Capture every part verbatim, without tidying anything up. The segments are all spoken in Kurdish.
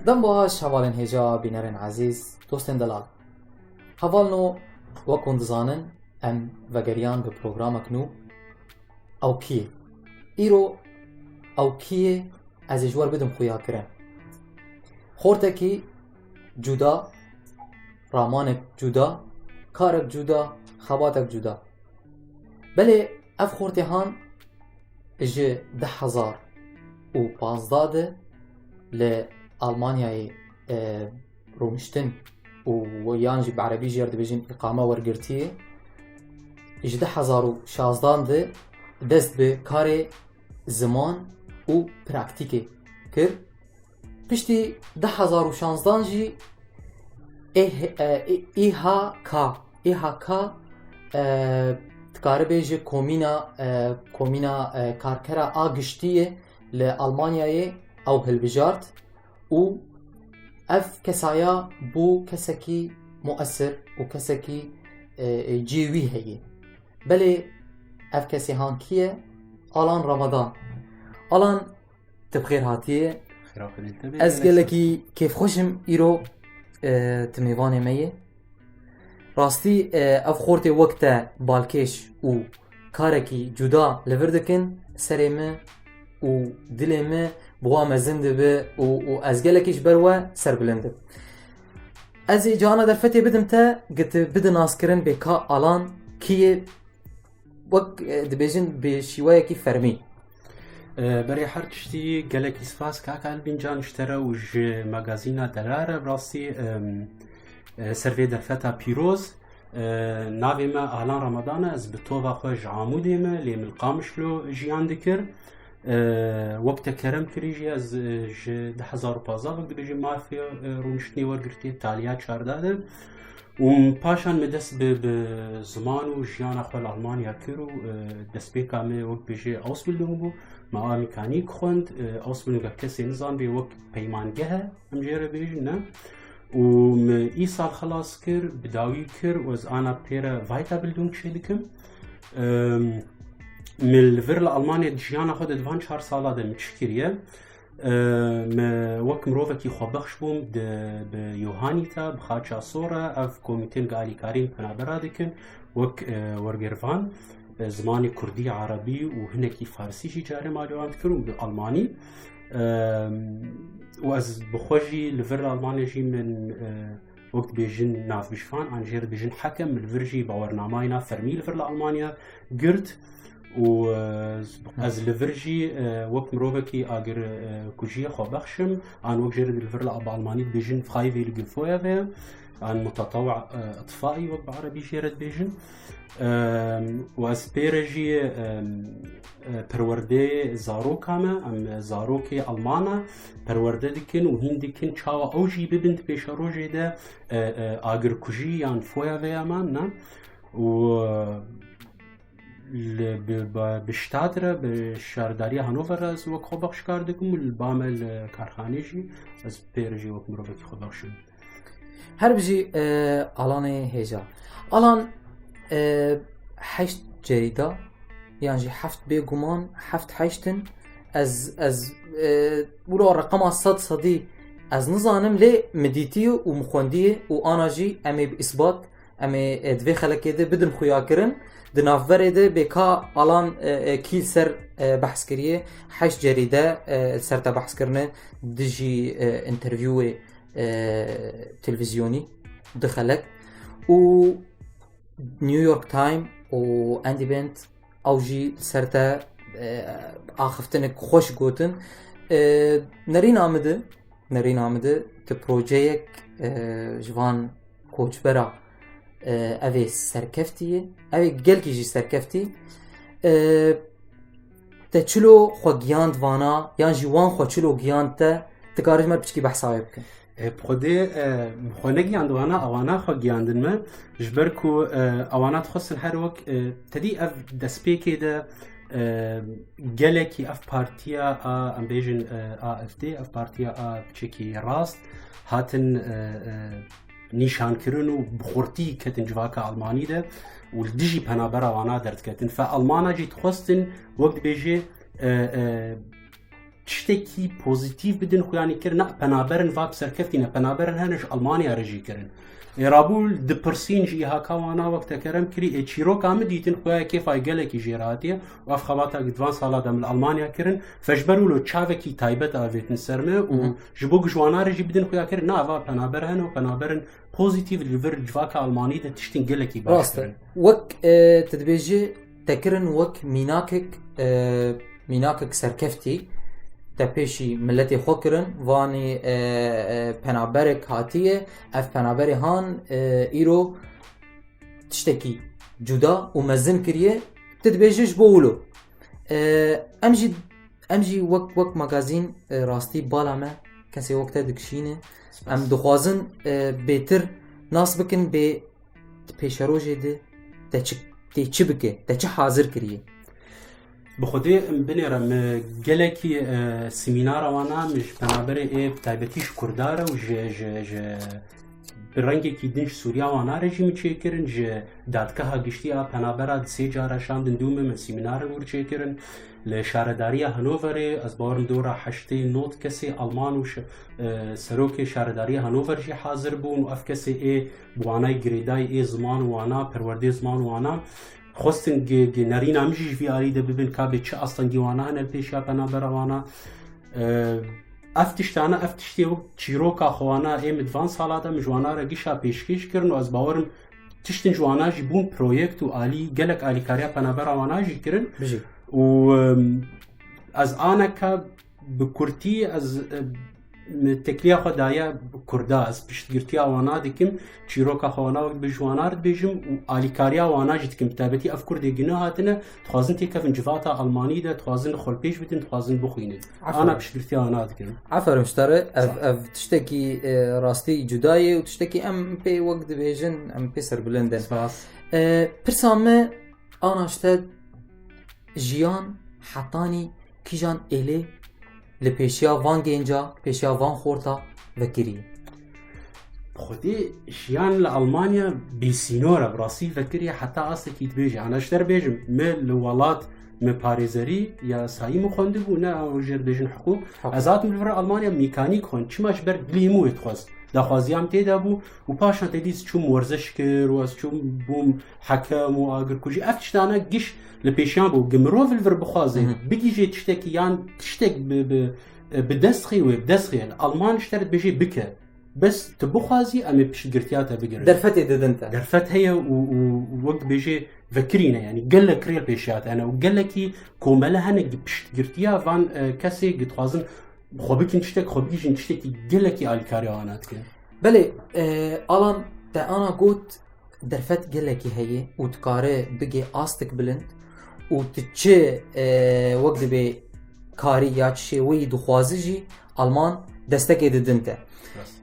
Dem baş hevalên hêja, bînerên ezîz, dostên delal. Hevalno, wek hûn dizanin, em vegeriyan bi programek nû. Ew kî ye? Îro ew kî ye? Ez ê ji we bidim xuyakirin. Xortekî cuda, ramanek cuda, karek cuda, xebatek cuda. Belê ev xortê han ji du hezar û panzdeh de li Almanyayê, e, rûniştin û yan jî bi erebî jê re dibêjin îqame wergirtiyê. Ji du hezar û şazdan de dest bi karê ziman û praktîkê kir. Piştî du hezar û şazdan jî E H, e, E H K, E H K, e, dikare bêje komîna, e, komîna, e, karkera a giştî ye li Almanyayê ew hilbijart û ev kesaya bû kesekî muesir û kesekî, e, e, cihê wî heye. Belê ev kesê han kî ye? Alan Ramadan. Alan, tu bi xêr hatiye. Xêra Xwedê li te be, Ez gelek gelekî kêfxweş im îro, e, tu mêvanê me yê. Rastî, e, ev xortê wek te balkêş û karekî cuda li vir dikin, serê min û dilê min bi wan mezin dibe û, û ez gelekî ji ber we serbilind im. Ez ê cana derfetê bidim te, gi tu bide naskirin bê ka Alan kî ye, wek, e, dibêjin bi şîweyekî fermî. E, berê her tiştî gelekî spas kaka Elbîncan ji te re û ji magazîna Delal re. Bi rastî, em, e, ser vê derfeta pîroz, e, navê me Alan Ramadan e, ez bi tova xwe ji Amûdê me, lê min li Qamişlo jiyan dikir. E, wek te kerem kirî jî ez, e, ji du hezar û pazdeh wek dibêjin mafê, e, rûniştinê wergirtiye, taliya çardeh de. Û paşan me dest bi, bi ziman û jiyana xwe li Almanya kir û, e, destpêka me wek bêje Ausbildung bû. Me a mîkanîk xwend, e, Ausbildunga kesê nizanibê wek peymangeh e, em jê re bêjin, ne? Û me îsal xilas kir, bi dawî kir û ez ana pê re Weiterbildung çêdikim. Em, me li vir li Almanya di jiyana xwe de di van çar sala de me çi kiriye? E, me wek mirovekî xwebexş bûm, di, bi Yohanîta, bi Xaça Sora, ev komîtên alîkarîn penabera dikin, wek, e, wergirvan, e, zimanê kurdî, erebî û hinekî farsî jî carê malê wan dikirin û bi almanî. E, û ez bi xwe jî li vir Almanya jî min, e, wek dibêjin navbijvan, an jê re dibêjin hekem, min li vir jî bawernamayê na fermî li vir li Almanya girt. Û, e, ez li vir jî, e, wek mirovekî agir, e, kujiyê xwe bexşim, an wek jê re li vir li Almanî dibêjin Freiwillige Feuerwehr, an mutetewa, e, itfaî wek bi erebî jê re dibêjin. E, û ez pê re jî, e, e, perwerdeyê zaroka me, em zarokê Almana perwerde dikin û hîn dikin çawa ew jî bibin di pêşerojê de, e, e, agirkujî yan Feuerwehrmann, man, ne? Û, e, li, bi, bi, bi ştat re, bi şaredariya Hanover re ez wek xwe bexş kar dikim û li ba me li karxanê jî ez pê re jî wek mirovekî xwe bexşim. Her bijî, e, Alanê hêja. Alan, e, heşt cerîda, yan jî heft bêguman, heft heşt in. Ez, ez, e, wilo reqema sed sedî ez nizanim, lê min dîtiye û min xwendiye û ana jî em ê bi îsbat, em ê, e, di vê xelekê de bidin xuyakirin. Di navberê de bê ka Alan, e, e, kî li ser, e, behs kiriye, heşt cerîde, e, li ser te behs kirine, dijî, e, intervîwê, e, televîzyonî, du xelek. Û New York Times û Independent ew jî li ser te, e, axiftinek xweş gotin. E, nerîna min de, nerîna min de tu projeyek, e, ji van koçbera, e, ev ê serkeftî ye. Ev ê gelkî jî serkeftî. E, te çilo xwe giyand vana, yan jî wan xwe çilo giyand te, dikarî ji me piçkî behsa wê bikin. E, bi Xwedê, e, xwe negiyand wana, ewana xwe giyandin me. Ji ber ku, e, ewana dixwestin her wek, e, te dî ev destpêkê de, e, gelekî ev partiya a, em bêjin, e, A F D, ev partiya a piçekî rast hatin, e, e, nîşankirin û bi xurtî ketin civaka Almanî de û li dijî penabera wana derdiketin. Fe Almana jî dixwestin wek dibêje, e, e, tiştekî pozîtîf bidin xuyanî kirin, na penaberin va bi serkeftî ne, penaberin hene ji Almanya re jî kirin. Ê rabû dipirsîn ji îhaka wana wek te kerem kirî, ê çîroka min dîtin xuya kêfa gelekî jê re hatiye û ev xebata di van sala de min li Almanya kirin, fe ji ber wilo çavekî taybet avêtin ser me û Hı hı. ji bo ku ji wana re jî bidin xuya kirin, na va penaber hene û penaberin pozîtîf li vir civaka Almanî de tiştên gelekî baş Rast e. kirin. Wek, e, tu dibêjî, te kirin wek mînakek, e, mînakek serkeftî, te pêşî miletê xwe kirin, vanî, e, e, penaberek hatiye, ev penaberê han, e, îro tiştekî cuda û mezin kiriye, tu dibêjî ji bo wilo. E, em jî, em jî wek, wek magazîn, e, rastî bala me, kesê wek te dikişîne. Spas. Em dixwazin, e, bêtir nas bikin bê di pêşerojê de te çi, tê çi bike, te çi hazir kiriye? Bi xwedê em binêre, me gelekî, e, semînara wana min ji penaberê ê bi taybetî ji Kurda re û ji, ji, ji bi rengekî din ji Sûriya wana re jî min çêkirin, ji dadgeha giştî a penabera di sê cara şandin dû min, min semînarin wir çêkirin. Li şaredariya Hanoverê ez bawerim dora heştê nod kesê Alman û şi-, e, serokê şaredariya Hanover jî hazir bûn û ev kesê ê bi wanayê girêdayî ê ziman û wana, perwerdê ziman û wana, xwestin gi, gi nerîna min jî ji vî alî de bibin, ka bê çi astengî wana hene li pêşiya penabera wana. E, ev tiştana, ev tiştê wek çîroka xwe wana ê min di van sala de min ji wana re gişa pêşkêş kirin û ez bawerim tiştin ji wana jî bûn proyekt û alî, gelek alîkariya penabera wana jî kirin. Bijî. Û, em, ez aneka bi kurtî ez, em, min tekliya xwe daye Kurda, ez piştgirtiya wana dikim, çîroka xwe wana wek bi ji wana re dibêjim û alîkariya wana jî dikim. Bi taybetî ev Kurdê gine hatine, dixwazin têkevin civata Almanî de, dixwazin xwe li pêş bidin, dixwazin bixwînin. Aferin. Ana piştgirtiya wana dikim. Aferin ji te re. Ev, Sağ ol. ev tiştekî, e, rastî cuda ye û tiştekî em pê wek dibêjin, em pê serbilind in. Spas. E, pirsa me ana ji te, jiyan hetanî kîjan êlê li pêşiya van genca, pêşiya van xorta vekirî? Xwedê jiyan li Almanya bêsînor e, bi rastî vekirî heta astekî dibêje. Ana ji te re bêjim, me li welat me parêzerî yasayî min xwendibû, ne ew jê re dibêjin hiqûq. Hiqûq. Ez hatim li vir Almanya mîkanîk xwend. Çima? Ji ber dilê min wê dixwest. Daxwaziya min tê de bû û paşan te dît çûm werziş kir û ez çûm bûm hekem û agirkujî. Ev tiştana giş li pêşiyan bû. Gi mirov li vir bixwaze, Hı hı. bigihîje tiştekî yan tiştek bi, bi, bi dest xê wê, bi dest xê. Alman ji te re dibêje bike. Bes tu bixwazî, em ê piştgirtiya te bigirin. Derfetê didin te. Derfet heye û, û wek dibêje vekirî ne, yanî gelek rê li pêşiya te hene û gelekî komele hene gi piştgirtiya van, e, kesê gi dixwazin xwe bikin tiştek, xwe bigihîjin tiştekî gelekî alîkariya wana dikin. Belê, e, Alan, te ana got derfet gelekî heye û dikare bigê astik bilind û tu çi, e, wek dibê karî ya çi şêweyî dixwazi jî Alman destekê didin te. Rast.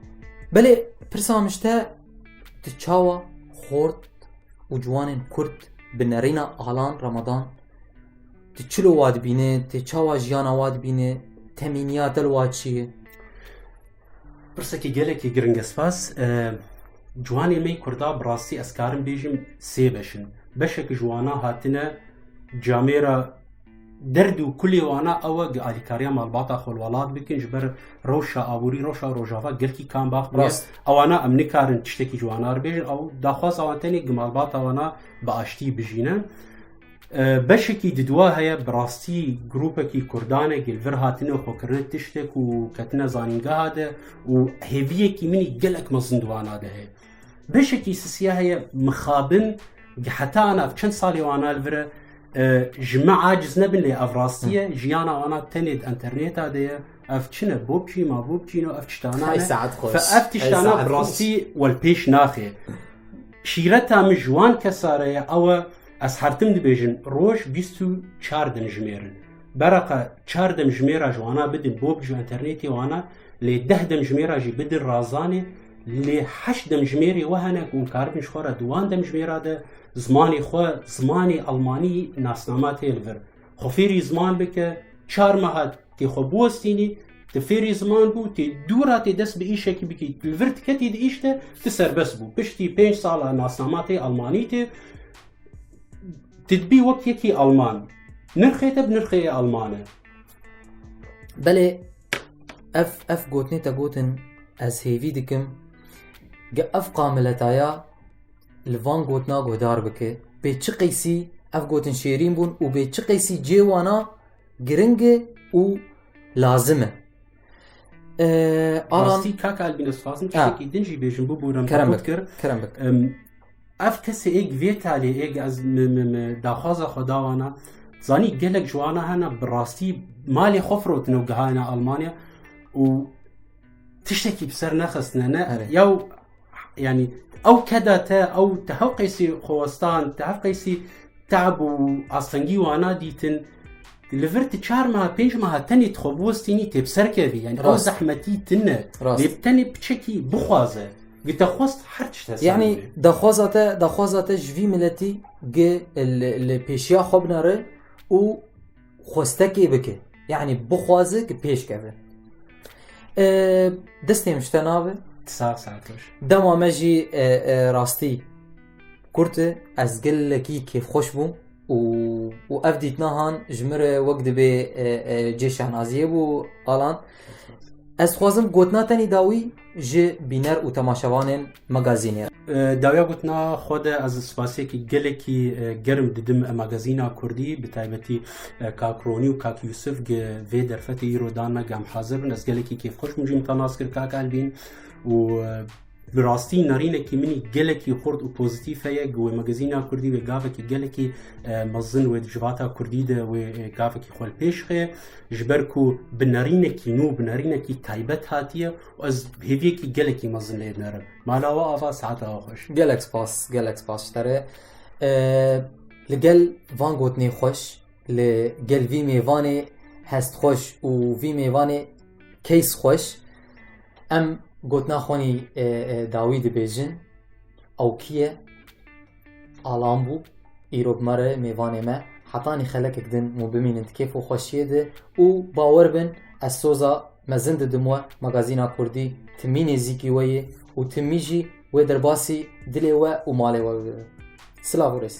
Belê, pirsa min ji te, tu çawa xort û ciwanên Kurd bi nerîna Alan Ramadan, tu çilo wa dibîne, tu çawa jiyana wa dibîne, temîniya te li wa çi ye? Pirsekî gelekî giring e, spas. E, ciwanê me yê Kurda bi rastî ez karim bêjim sê beş in. Beşek ji wana hatine camêra derd û kulê wana ew e gi alîkariya malbata xwe li welat bikin, ji ber rewşa aborî, rewşa Rojava gelkî kambax bûye. Rast. Ewana em nikarin tiştekî ji wana re bêjin. Ew daxwaza wan tenê gi malbata wana bi aştî bijîne. E, beşekî diduwa heye, bi rastî grûpekî Kurdan e, gi li vir hatine xwe kirine tiştek û ketine zanîngeha de û hêviyekî min î gelek mezin di wana de heye. Beşekî sisiya heye, mixabin, gi heta ana ev çend salê wana li vir e, e, ji me aciz nebin, lê ev rastî ye, Hı. jiyana wana tenê di enterneta de ye. Ev çi ne? Bobcî ma bobcî no, ev tiştana Hay ne. saet xweş. Fe ev Hay tiştana saet bi xweş. rastî welpêş naxê. Şîreta min ji wan kesa re ye, ew e, ez her tim dibêjim, roj bîst û çar demjimêr in. Bereqe çar demjimêra ji wana bidin, bobcî û enternetê wana, lê deh demjimêra jî bidin razanê, lê heşt demjimêrê we hene ku hûn karibin ji xwe re di wan demjimêra de zimanê xwe, zimanê Almanî nasnama tê li vir. Xwe fêrî ziman bike, çar meha tê xwe biwestînî, tu fêrî ziman bû, tê dû ra tê dest bi îşekî bikî, tu li vir diketî di îş de, tu serbest bû. Piştî pênc sala nasnama tê Almanî tê, tu dibî wek yekî Alman. Nirxê te bi nirxê yê Alman e. Belê ev, ev gotinê te gotin, ez hêvî dikim ge ev qameletaya li van gotina guhdar bike. Bê çi qeysî ev gotin şêrîn bûn û bê çi qeysî cê wana giring e û lazim e. Ee, Alan Rastî kak Albîn, ez dixwazim Ha. tiştekî din jî bêjim, bibûrem Kerem te bik. kir. Kerem bik. Em, ev kesê êk vê talê êk ez mi, mi, mi daxwaza xwe dawana. Zanî gelek ji wana hene bi rastî malê xwe firotine û gihayine Almanya û tiştekî bi ser nexistine, ne? Erê. Yaw, yanî ew keda te, ew te hev qeysî xwewestan, te hev qeysî te'b û astengî wana dîtin. Li vir ti çar meha, pênc meha tenê tu xwe biwestînî tê bi ser kevî. Yanî ew Rast. zehmetî tine. Rast. Lê tenê piçekî bixwaze. Gi te xwest her çi te Yanî serdê. daxwaza te, daxwaza te ji vî miletî gi li, li pêşiya xwe binere û xwestekê bike. Yanî bixwaze ki pêş keve. E, destê min ji te nabe. Sax saet xweş. Dema me jî, e, e, rastî kurt e. Ez gelekî kêfxweş bûm û, û ev dîtnahan ji min re wek dibê, e, e, cê şehnaziyê bû, Alan. Ez dixwazim gotina tenî dawî ji bîner û temaşevanên magazînê re. E, dawiya gotina xwe de ez spasiyekî gelekî, e, germ didim, e, magazîna Kurdî, bi taybetî, e, kak Ronî û kak Yûsif gi vê derfetê îro dan me, gam hazir bin. Ez gelekî kêfxweş bûm jî min te nas kir, kak Albîn. Û, e, bi rastî nerînekî min î gelekî xurt û pozîtîf heye, gi wê magazîna Kurdî wê gavekî gelekî, e, mezin wê di civata Kurdî de wê, e, gavekî xwe li pêş xê. Ji ber ku bi nerînekî nû, bi nerînekî taybet hatiye û ez hêviyekî gelekî mezin lê dinerim. Mala we ava, saeta we xweş. Gelek spas, gelek spas ji te re. E, li gel van gotinê xweş, li gel vî mêvanê hestxweş û vî mêvanê keys xweş, em gotina xwenî, e, e, dawî dibêjin. Ew kî ye? Alan bû. Îro bi me re mêvanê me. Hetanî xelekek din hûn bimînin di kêf û xweşiyê de û bawer bin, ez soza mezin didim we, magazîna Kurdî timî nêzîkî we yê û timî jî wê derbasî dilê we û malê we bibe. Silav û rêz.